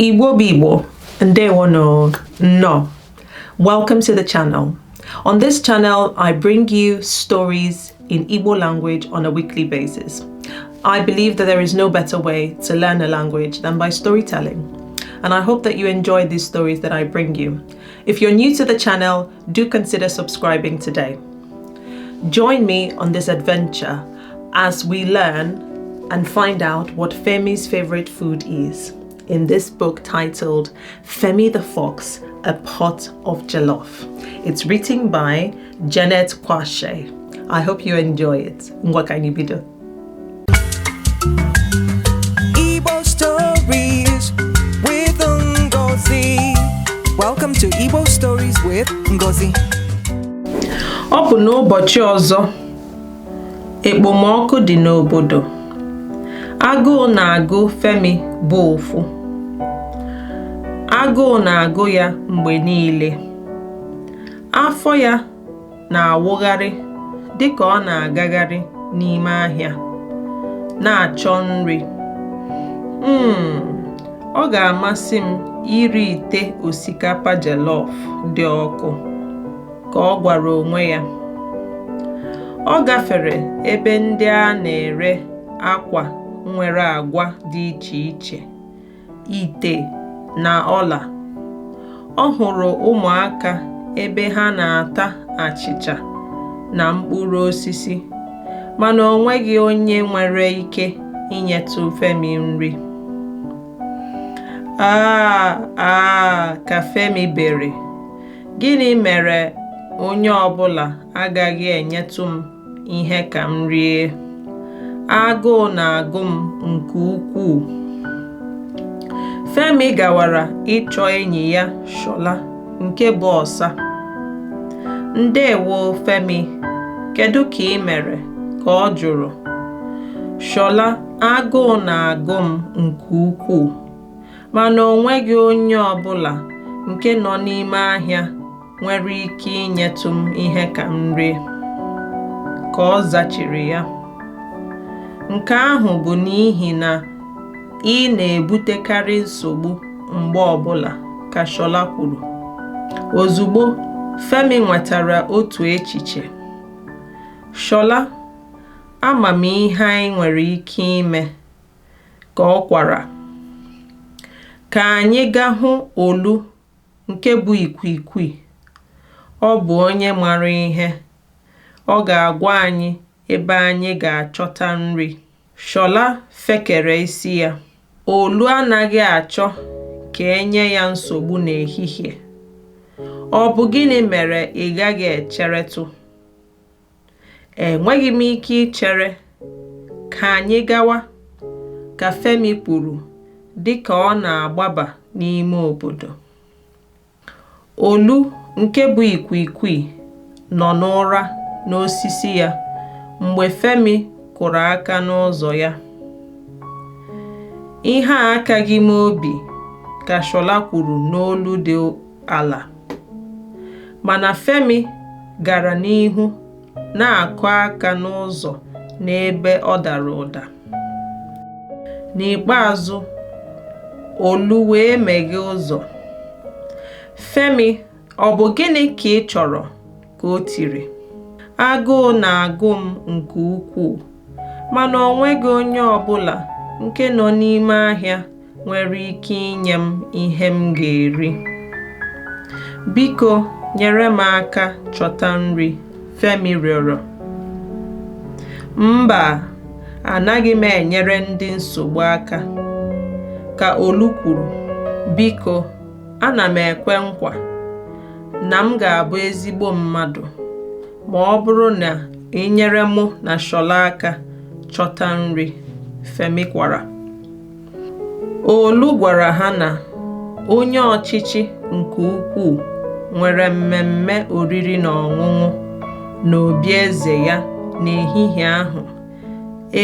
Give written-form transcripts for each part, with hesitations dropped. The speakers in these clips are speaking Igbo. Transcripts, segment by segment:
Igbo bụ Igbo, ndewono, nnọọ. Welcome to the channel. On this channel, I bring you stories in Igbo language on a weekly basis. I believe that there is no better way to learn a language than by storytelling. And I hope that you enjoy these stories that I bring you. If you're new to the channel, do consider subscribing today. Join me on this adventure as we learn and find out what Femi's favorite food is in this book titled Femi the Fox, A Pot of Jollof. It's written by Janet Kwashe. I hope you enjoy it. Ngwa ka anyị bido. Igbo Stories with Ngozi. Welcome to Igbo Stories with Ngozi. Ọ bụ n'ụbọchị ọzọ ekpomọkụ dị n'obodo. Agụụ na-agụ Femi bụ ụfụ. Agụụ na-agụ ya mgbe niile. Afọ ya na-awụgharị dịka ọ na-agagharị n'ime ahịa na-achọ nri. Ọ ga-amasị m iri ite osikapa jollof dị ọkụ, ka ọ gwara onwe ya. Ọ gafere ebe ndị a na-ere akwa nwere agwa dị iche iche, ite na ọla. Ọ hụrụ ụmụaka ebe ha na-ata achịcha na mkpụrụ osisi, mana o nweghị onye nwere ike inyetụ Femi nri. "Aa, aa," ka Femi bere. "Gịnị mere onye ọbụla agaghị enyetụ m ihe ka m rie? Agụụ na-agụ m nke ukwuu." Femi gawara ịchọ enyi ya Shola nke bụ ọsa. "Ndewo Femi, kedu ka ị mere?" ka ọ jụrụ. "Shola, agụụ na-agụ m nke ukwuu, mana o nweghị onye ọbụla nke nọ n'ime ahịa nwere ike inyetụ m ihe ka m rie," ka ọ zachiri ya. "Nke ahụ bụ n'ihi na ị na-ebutekarị nsogbu mgbe ọbụla," ka Shola kwuru. Ozugbo, Femi nwetara otu echiche. "Shola, ama m ihe anyị nwere ike ime," ka ọ kwara. "Ka anyị gaa hụ Olu nke bụ ikwiikwii. Ọ bụ onye mara ihe. Ọ ga-agwa anyị ebe anyị ga-achọta nri." Shola fekere isi ya. Olu anaghị achọ ka e nye ya nsogbu n'ehihie. Ọ bụ gịnị mere ị gaghị echeretụ? "Enweghị m ike ichere. Ka anyị gawa," ka Femi kwuru dị ka ọ na-agbaba n'ime obodo. Olu nke bụ ikwiikwii nọ n'ụra n'osisi ya mgbe Femi kụrụ aka n'ụzọ ya. "Ihe a akaghị m obi," ka Shola kwuru n'olu dị ala. Mana Femi gara n'ihu na-akụ aka n'ụzọ n'ebe ọ dara ụda. N'ikpeazụ, Olu wee meghee ụzọ. "Femi, ọ bụ gịnị ka ị chọrọ?" ka o tiri. "Agụụ na-agụ m nke ukwuu, mana o nweghị onye ọbụla nke nọ n'ime ahịa nwere ike inye m ihe m ga-eri. Biko nyere m aka chọta nri," Femi rịọrọ. "Mba, anaghị m enyere ndị nsogbu aka," ka Olu kwuru. "Biko, ana m ekwe nkwa na m ga-abụ ezigbo mmadụ ma ọ bụrụ na ị nyere mụ na Shola aka chọta nri," Femi kwara. Olu gwara ha na onye ọchịchị nke ukwuu nwere mmemme oriri na ọṅụṅụ n'obi eze ya n'ehihie ahụ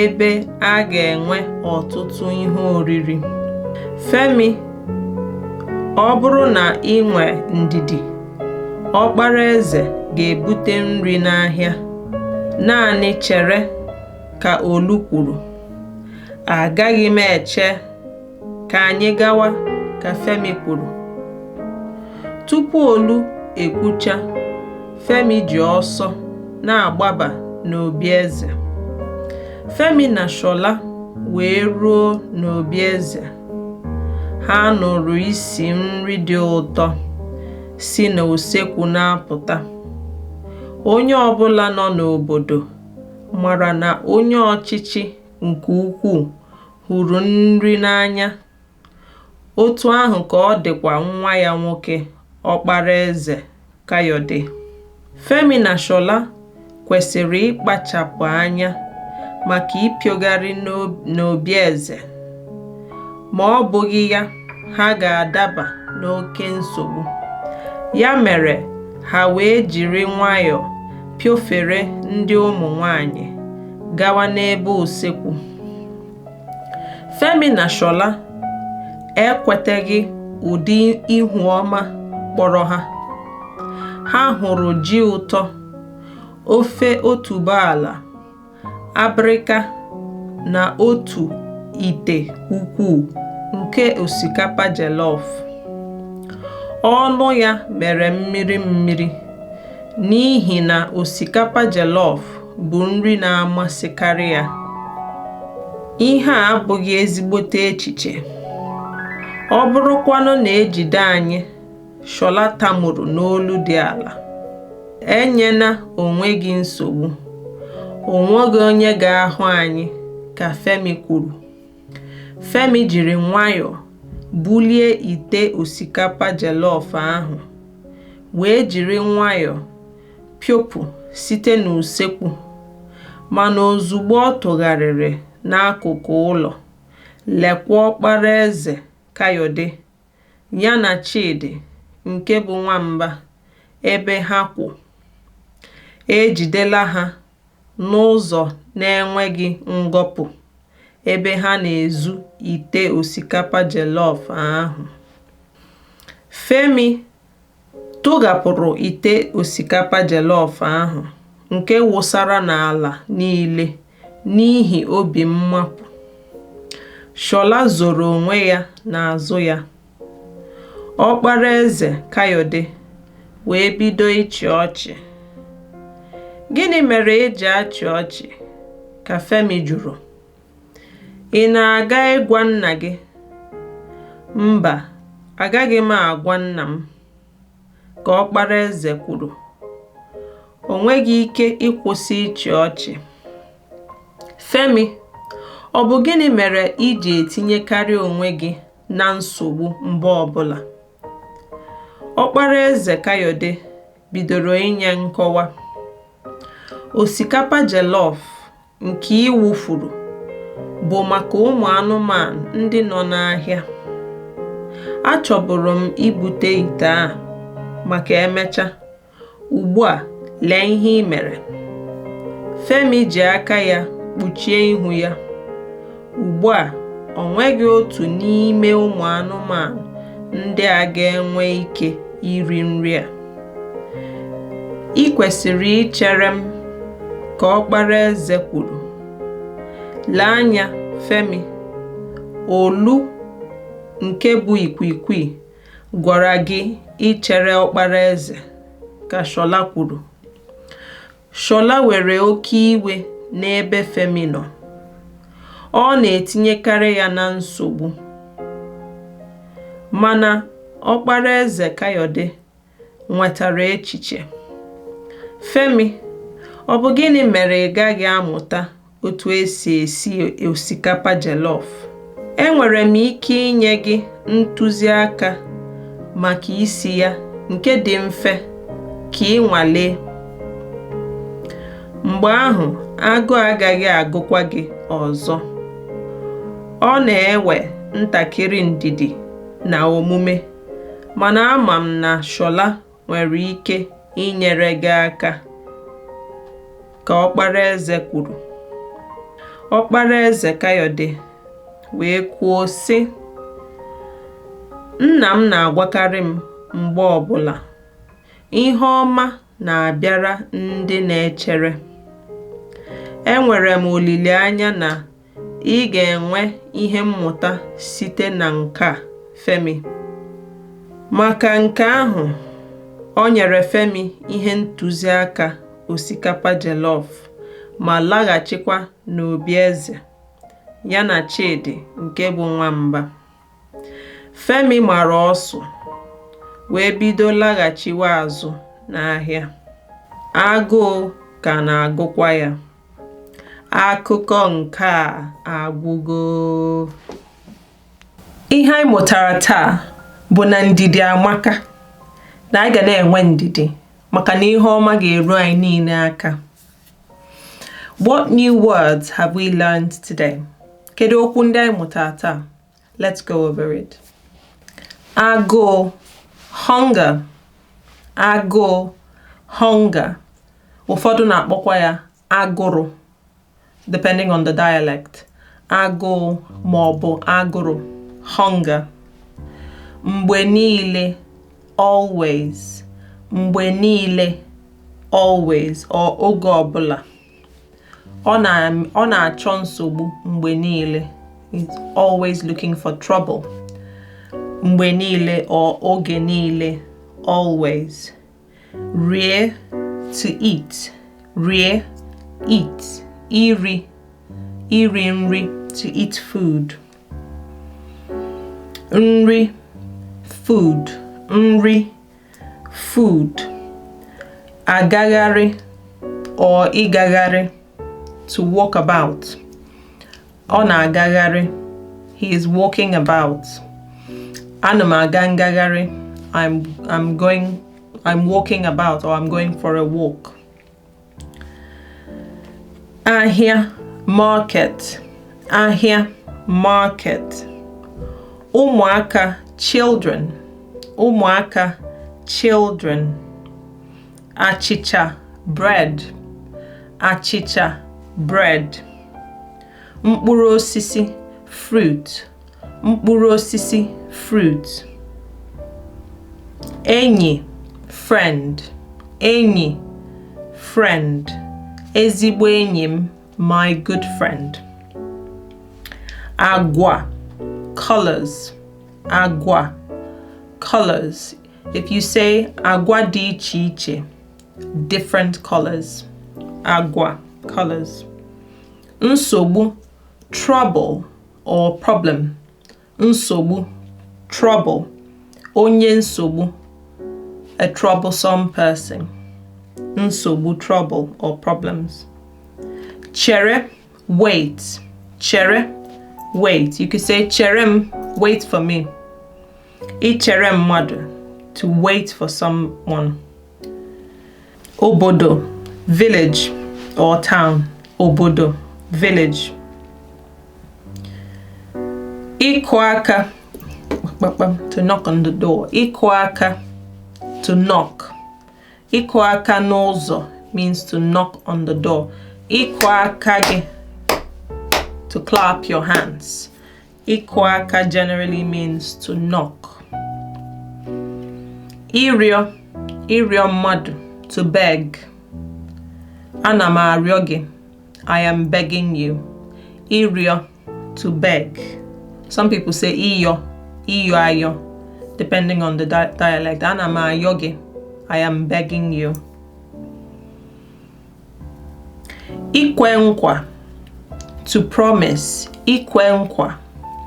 ebe a ga-enwe ọtụtụ ihe oriri. "Femi, ọ bụrụ na ị nwee ndidi, ọkpara eze ga-ebute nri n'ahịa. Naanị chere," ka Olu kwuru. "Agaghị m eche. Ka anyị gawa," Ka Femi kwuru. Tupu Olu ekwucha, Femi ji ọsọ na-agbaba n'obi eze. Femi na Shola wee ruo n'obi eze. Ha nụrụ isi nri dị ụtọ si n'usekwu na-apụta. Onye ọbụla nọ n'obodo mara na onye ọchịchị nke ukwuu hụrụ nri n'anya. Otu ahụ ka ọ dịkwa nwa ya nwoke Ọkpara eze Kayode. Femi na Shola kwesịrị ịkpachapụ anya maka ịpịogharị n'obi eze, ma ọ bụghị ya ha ga-adaba n'oke nsogbu. Ya mere ha wee jiri nwayọọ pịofere ndị ụmụ nwanyị gawa n'ebe usekwu. Femi na Shola ekweteghị ụdị ihu ọma kpọrọ ha. Ha hụrụ ji ụtọ, ofe otuboala, abịrịka na otu ite ukwuu nke osikapa jollof. Ọnụ ya mere mmiri mmiri n'ihi na osikapa jollof bụ nri na-amasịkarị ya. Ihe a abụghị ezigbote echiche. Ọ bụrụkwanụ na e jide anyị, Shola tamuru n'olu dị ala. Enyena onwe gị nsogbu. O nweghị onye ga-ahụ anyị, ka Femi kwuru. Femi jiri nwayọọ bulie ite osikapa jollof ahụ wee jiri nwayọọ pịọpụ site n'usekwu, mana ozugbo ọ tụgharịrị n'akụkụ ụlọ, lekwa ọkpara eze Kayode ya na Chidi nke bụ nwamba ebe ha kwụ. E jidela ha n'ụzọ na-enweghị ngọpụ ebe ha na-ezu ite osikapa jollof ahụ. Femi tụghapụrụ ite osikapa jollof ahụ nke wụsara n'ala niile n'ihi obi mmapụ. Shola zoro onwe ya n'azụ ya. Ọkpara eze Kayode wee bido ịchị ọchị. Gịnị mere i ji achị ọchị? Ka Femi jụrụ. Ị na-aga ịgwa nna gị? Mba, agaghị m agwa nna m, ka ọkpara eze kwuru. O nweghị ike ịkwụsị ịchị ọchị. Femi, ọ bụ gịnị mere i ji etinyekarị onwe gị na nsogbu mgbe ọbụla? Ọkpara eze Kayode bidoro inye nkọwa. Osikapa jollof nke ị wụfuru bụ maka ụmụ anụmanụ ndị nọ n'ahịa. Achọburu m ibute ite a maka emechaa. Ugbu a lee ihe i mere. Femi ji aka ya kpuchie ihu ya. Ugbu a o nweghị otu n'ime ụmụ anụmanụ ndị a ga-enwe ike iri nri a. I kwesịrị ichere m, ka ọkpara eze kwuru. Lee anya, Femi, Olu nke bụ ikwiikwii gwara gị ichere ọkpara eze, ka Shola kwuru. Shola were oke iwe n'ebe Femi nọ. Ọ na-etinyekarị ya na nsogbu. Mana ọkpara eze Kayode nwetara echiche. Femi, ọ bụ gịnị mere ị gaghị amụta otu esi esi osikapa jollof? Enwere m ike inye gị ntụziaka maka isi ya nke dị mfe ka ị nwalee. Mgbe ahụ agụụ agaghị agụkwa gị ọzọ. Ọ na-ewe ntakịrị ndidi na omume, mana ama m na Shola nwere ike inyere gị aka, ka ọkpara eze kwuru. Ọkpara eze Kayode wee kwuo sị, Nna m na-agwakarị m mgbe ọbụla, ihe ọma na-abịara ndị na-echere. Enwere m olileanya na ị ga-enwe ihe mmụta site na nke a, Femi. Maka nke ahụ, o nyere Femi ihe ntụziaka osikapa jollof ma laghachikwa n'obi eze ya na Chidi nke bụ nwamba. Femi mara ọsụ wee bido laghachiwa azụ n'ahịa. Agụụ ka na-agụkwa ya. Akụkọ nke a agwụgo. Ihe anyị mụtara taa bụ na ndidi amaka, na anyị ga na-enwe ndidi maka na ihe ọma ga-eru anyị niile aka. What new words have we learned today? Kedu okwu ndị anyị mụtara taa? Let's go over it. Agụụ, hunger. Agụụ, hunger. Ụfọdụ na-akpọkwa ya agụrụ, depending on the dialect. Agụụ ma ọ bụ agụrụ, hunger. Mgbe niile, always. Mgbe niile, always or oge ọbụla. Ọ na-achọ nsogbu mgbe niile. He's always looking for trouble. Mgbe niile or oge niile, always. Rie, to eat. Rie, eat. Iri, iri nri, to eat food. Nri, food. Nri, food. Agagharị or ịgagharị, to walk about. Ọ na-agagharị. He is walking about. Ana m aga ngagharị. I'm walking about or I'm going for a walk. Ahịa, market. Ahịa, market. Ụmụaka, children. Ụmụaka, children. Achịcha, bread. Achịcha, bread. Mkpụrụ osisi, fruit. Mkpụrụ osisi, fruit. Enyi, friend. Enyi, friend. Ezigbo enyi m, my good friend. Agwa, colors. Agwa, colors. If you say agwa dị iche iche, different colors. Agwa, colors. Nsogbu, trouble or problem. Nsogbu, trouble. Onye nsogbu, a troublesome person. Nsogbu, trouble or problems. Chere, wait. Chere, wait. You could say chere m, wait for me. Ichere mmadụ, to wait for someone. Obodo, village or town. Obodo, village. Ịkụ aka, to knock on the door. Ịkụ aka, to knock. Ịkụ aka n'ụzọ means to knock on the door. Ịkụ aka gị, to clap your hands. Ịkụ aka generally means to knock. Ịrịọ, ịrịọ mmadụ, to beg. Ana m arịọ gị, I am begging you. Ịrịọ, to beg. Some people say ịyọ, ịyọ ayọ, depending on the dialect. Ana m ayọ gị, I am begging you. Ikwe nkwa, to promise. Ikwe nkwa,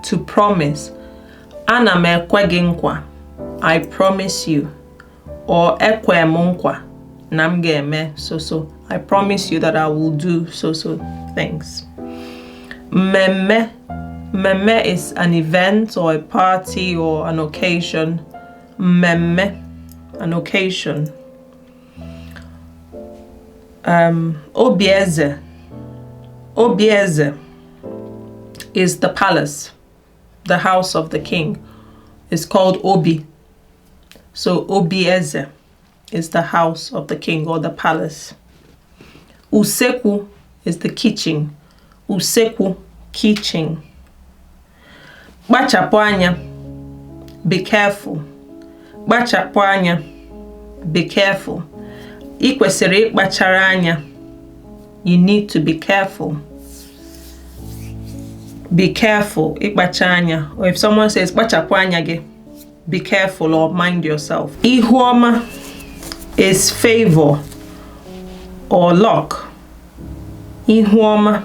to promise. Ana m ekwe gị nkwa, I promise you. Or ekwe m nkwa na m ga-eme so so. I promise you that I will do so so things. Mmemme. Mmemme is an event or a party or an occasion. Mmemme, an occasion. Obieze. Obieze is the palace, the house of the king. It's called Obi. So Obieze is the house of the king or the palace. Usekwu is the kitchen. Usekwu, kitchen. Kpachapụ anya, be careful. Kpachapụ anya, be careful. Ị kwesịrị ịkpachara anya. You need to be careful. Be careful, ịkpacha anya. Or if someone says kpachapụ anya gị, be careful or mind yourself. Ihu ọma is favor or luck. Ihu ọma.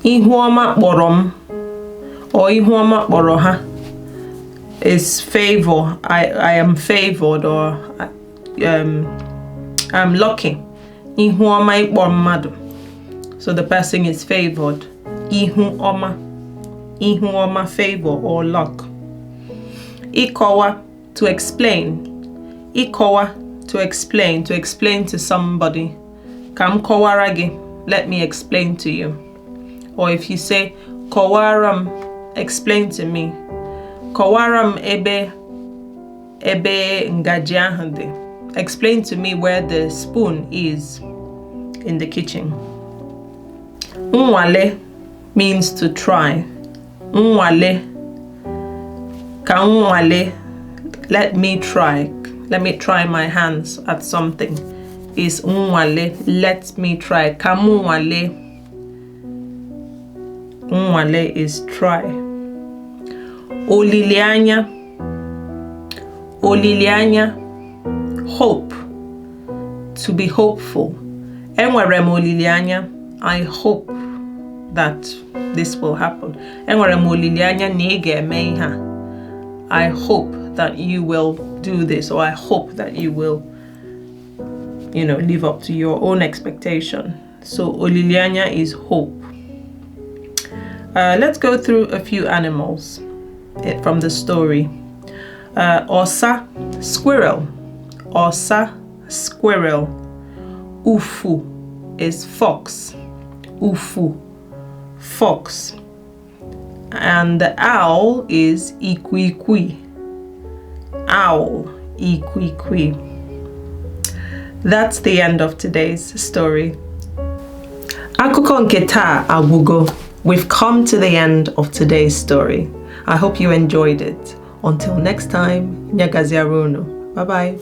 Ihu ọma kpọrọ m or ihu ọma kpọrọ ha is favor. I am favored or I'm lucky. Ihu ọma ịkpọ mmadụ. So the person is favored. Ihu ọma. Ihu ọma, favor or luck. Ịkọwa, to explain. Ịkọwa, to explain to somebody. Ka m kọwara gị, let me explain to you. Or if you say kọwara m, explain to me. Kọwara m ebe ngaji ahụ dị. Explain to me where the spoon is in the kitchen. Nwale means to try. Nwale. Ka m nwale. Let me try. Let me try my hands at something. Is nwale. Let me try. Ka m nwale. Nwale is try. Olileanya. Olileanya. Hope. To be hopeful. Enwere m olileanya. I hope that this will happen. Enwere m olileanya na ị ga-eme ihe a. I hope that you will do this, or I hope that you will live up to your own expectation. So olileanya is hope. Let's go through a few animals from the story. Ọsa, squirrel. Ọsa, squirrel. Ufu is fox. Ufu, fox. And the owl is ikwiikwi. Owl, ikwiikwi. That's the end of today's story. Akụkọ nke taa agwụgo. We've come to the end of today's story. I hope you enjoyed it. Until next time, ya gaziere unu. Bye bye.